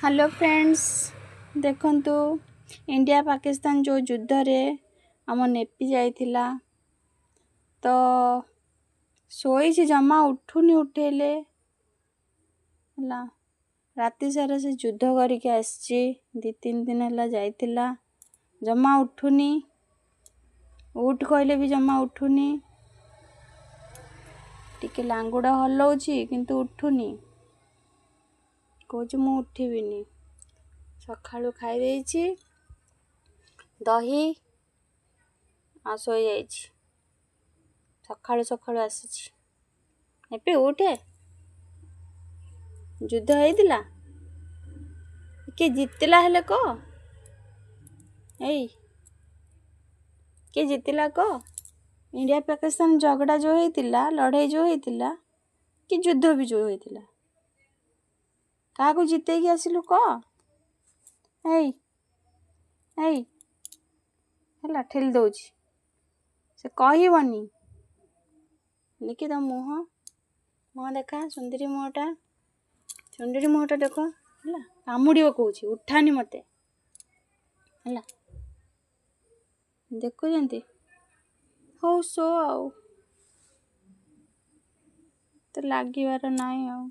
Hello friends, ଦେଖନ୍ତୁ India Pakistan ଯେଉଁ ଯୁଦ୍ଧରେ ଆମ ନେପି ଯାଇଥିଲା, ତ ଶୋଇଛି, ଜମା ଉଠୁନି ଉଠେଇଲେ। ହେଲା ରାତି ସାରା ସେ ଯୁଦ୍ଧ କରିକି ଆସିଛି, 2-3 ଦିନ ହେଲା ଯାଇଥିଲା, ଜମା ଉଠୁନି। ଉଠ କହିଲେ ବି ଜମା ଉଠୁନି। ଟିକେ ଲାଙ୍ଗୁଡ଼ ହଲଉଛି କିନ୍ତୁ ଉଠୁନି, କହୁଛି ମୁଁ ଉଠିବିନି। ସକାଳୁ ଖାଇ ଦେଇଛି ଦହି ଆଉ ଶୋଇଯାଇଛି। ସକାଳୁ ସକାଳୁ ଆସିଛି। ନେପି ଉଠେ। ଯୁଦ୍ଧ ହେଇଥିଲା, କିଏ ଜିତିଲା ହେଲେ କହ? ଏଇ କିଏ ଜିତିଲା କହ? ଇଣ୍ଡିଆ ପାକିସ୍ତାନ ଝଗଡ଼ା ଯେଉଁ ହେଇଥିଲା, ଲଢ଼େଇ ଯେଉଁ ହେଇଥିଲା କି ଯୁଦ୍ଧ ବି ଯେଉଁ ହେଇଥିଲା, କାହାକୁ ଜିତେଇକି ଆସିଲୁ କହ? ଏଇ ଏଇ ହେଲା ଠେଲି ଦେଉଛି, ସେ କହିବନି। ଦେଖି ତ ମୁହଁ, ମୁହଁ ଦେଖା, ସୁନ୍ଦରୀ ମୁହଁଟା, ସୁନ୍ଦରୀ ମୁହଁଟା ଦେଖ। ହେଲା କାମୁଡ଼ିବ କହୁଛି, ଉଠାନି ମୋତେ। ହେଲା ଦେଖୁଛନ୍ତି? ହଉ ଶୋ, ଆଉ ତ ଲାଗିବାର ନାହିଁ ଆଉ।